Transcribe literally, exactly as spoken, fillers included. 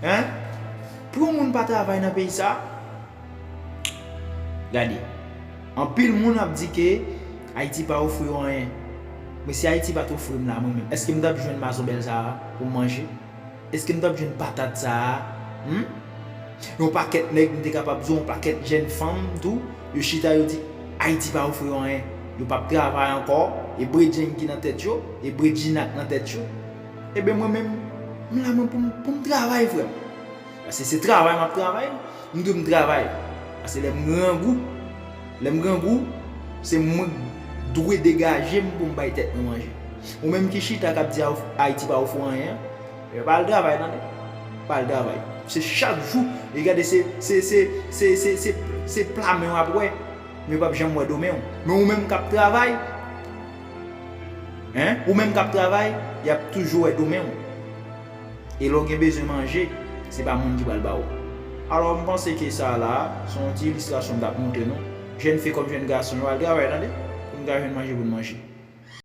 Hein? Pou yon moun pa travay nan peyi sa? Gade. Anpil moun ap di ke Ayiti pa ofri yo anyen. Men si Ayiti pa t ofri m la, mwen menm, èske m t ap jwenn mazonbèl sa a pou m manje? Èske m t ap jwenn patat sa a? Hmm? Yon pakèt nèg, m te kapab di w, yon pakèt jèn fanm tou, yo chita, yo di, Ayiti pa ofri yo anyen. Yo p ap travay ankò, e bredjenn ki nan tèt yo, e bredjina k nan tèt yo. Ebyen, mwen menm, m la mwen pou m, pou m travay, frè m. Paske se travay m ap travay, m dwe m travay. Paske lè m grangou, lè m grangou, se mwen k dwe degaje m pou m bay tèt mwen manje. Ou menm ki chita k ap di Ayiti pa ofri w anyen an, pa al travay, tande. Pa al travay. Se chak jou, e gade, se, se, se, se, se, se, se pla men w ap wè, men yo p ap janm wè do men w. Men ou menm k ap travay, hein, ou menm k ap travay, y ap toujou wè do men w. E lè w gen bezwen manje, se pa moun ki pral ba w. Alò, m panse ke sa a la, se yon ti ilistrasyon m t ap montre nou. Jèn fi kòm jèn gason, yo al travay, tande, pou n ka jwenn manje pou n manje.